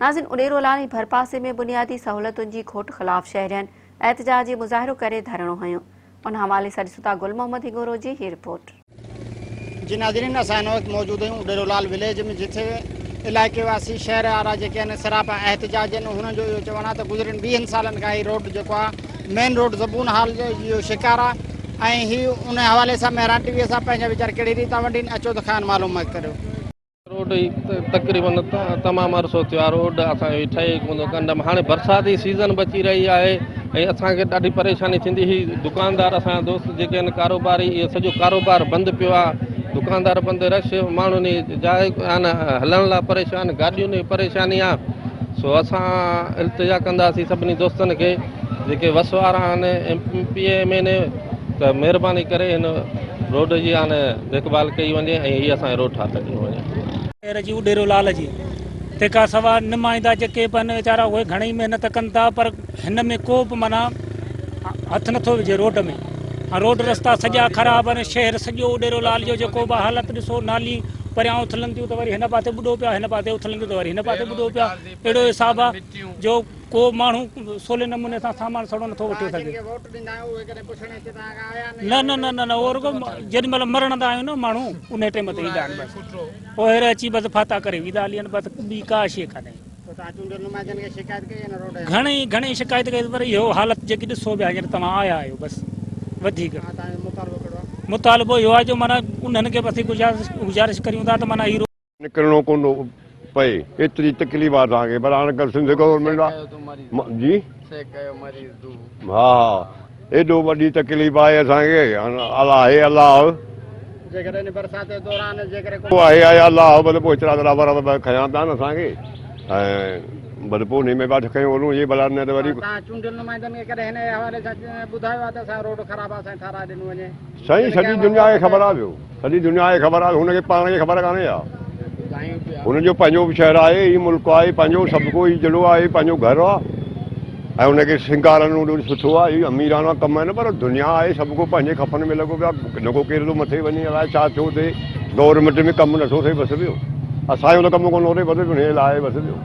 ناظرين اڏيرولان ۽ ڀرپاسي ۾ بنيادي سهولتن جي کوٽ خلاف شهرين احتجاجي مظاهرو ڪري ڌرڻو هنيو ان حوالي سان ڏسون ٿا گل محمد هنڱورو جي هي رپورٽ. جي ناظرين اسان هن وقت موجود آهيون اڏيرو لال وليج ۾ جتي علائقي واسي شهر وارا جيڪي آهن سراپا احتجاج آهن انهن جو اهو چوڻ آهي ته گذريل ويهن سالن کان هي روڊ جيڪو آهي مين روڊ زبون حال جو شڪار آهي ۽ هي ان حوالي سان مهراڻ ٽي وي سان پنهنجا ويچار ڪهڙي ريت ٿا ونڊين اچو ته کانئن معلومات ڪريو. روڊ هي تقريبن تمام عرصو ٿيو آهي روڊ اسان جو ٺهي ڪونه ٿو ڪنڊ هاڻي برساتي سيزن به اچي رهي آهي ۽ اسان کي ڏاڍي پريشاني ٿيندي هي دڪاندار اسان جا دوست جيڪي آهن ڪاروباري اهو سڄو ڪاروبار بند پيو آهي دڪاندار بند رش ماڻهن جي جاء آهن هلڻ لاء پريشان گاڏين جي پريشاني آهي سو اسان التجا ڪنداسين سڀني دوستن کي جيڪي وس وارا آهن M P A M N A ته مهرباني ڪري هن روڊ جي هاڻي ديک ڀال ڪئي وڃي ۽ هي اسان جو روڊ ٺاهي ڏنو وڃي. شهر جي اڏيرو لال جي تنهن کان سواء نمائندا جيڪي به آهن ويچارا اهي گهڻي محنت ڪن ٿا پر هن ۾ ڪو به معنيٰ هٿ نٿو وجهي روڊ ۾ ۽ روڊ رستا سڄا خراب آهن شهر سڄو اڏيرو لال جو جيڪو به حالت ڏسو نالي پريان اٿلن ٿيون ته وري هن پاسي ٻڏو پيا هن پاسي اٿلن ٿيون ته وري هن پاسي ٻڏو پيا اهڙو حساب آهي جو ڪو ماڻهو سولي نموني سان سامان سڙو نٿو وٺي سگهي. نه نه نه نه اهو رڳو جيڏي مهل مرڻ تي آهيون نه ماڻهو انهي ٽيم تي ايندا آهن بس پوء هير اچي بس فاتا ڪري ويندا هلي آهن بس ٻي ڪا شيء ڪانهي. گهڻي گهڻي شڪايت ڪئي پر اهو حالت جيڪي ڏسو پيا هينئر توهان آيا آهيو بس وڌيڪ مطالبو اهو آهي جو معنيٰ انهن کي به اسين گذارش ڪريون ٿا ته معنيٰ هي نڪرڻو ڪونه ٿو پئي ايتري تڪليف آ اسان کي پر هاڻ ڪل سنڌ گورنمينٽ آ جي ها ها ايڏو وڏي تڪليف آهي اسان کي الله آهي الله جيڪڏهن برسات جي دوران جيڪڏهن آهي آهي الله بل پوء ايترا ذرا ور کنيا پيا آهن اسان کي ۽ بل پوء انهي ۾ باٺ کنيو هلون اهي ڀلا نه ته وري توهان چونڊيل نمائندن کي ڪڏهن هن حوالي سان ٻڌايو آهي ته اسان روڊ خراب آهي اسان کي ٺهرائي ڏنو وڃي سائين سڄي دنيا کي خبر آ ويو سڄي دنيا کي خبر آ هن کي پاڻ کي خبر ڪانهي آ هن جو پنهنجو به شهر آهي هي ملڪ آهي پنهنجو سڀ ڪو هي ضلعو آهي پنهنجو گهر آ ۽ هن کي سنگارن هوڏو سٺو آ هي اميرانا ڪم آهن پر دنيا آهي سڀ ڪو پنهنجي کفن ۾ لڳو پيو آ نه ڪو ڪير ٿو مٿي وڃي الائي ڇا ٿيو ٿئي گورنمينٽ ۾ ڪم نٿو ٿئي بس ٻيو اسان جو ته ڪم ڪونه ٿو ٿئي بس هن لاء بس ٻيو.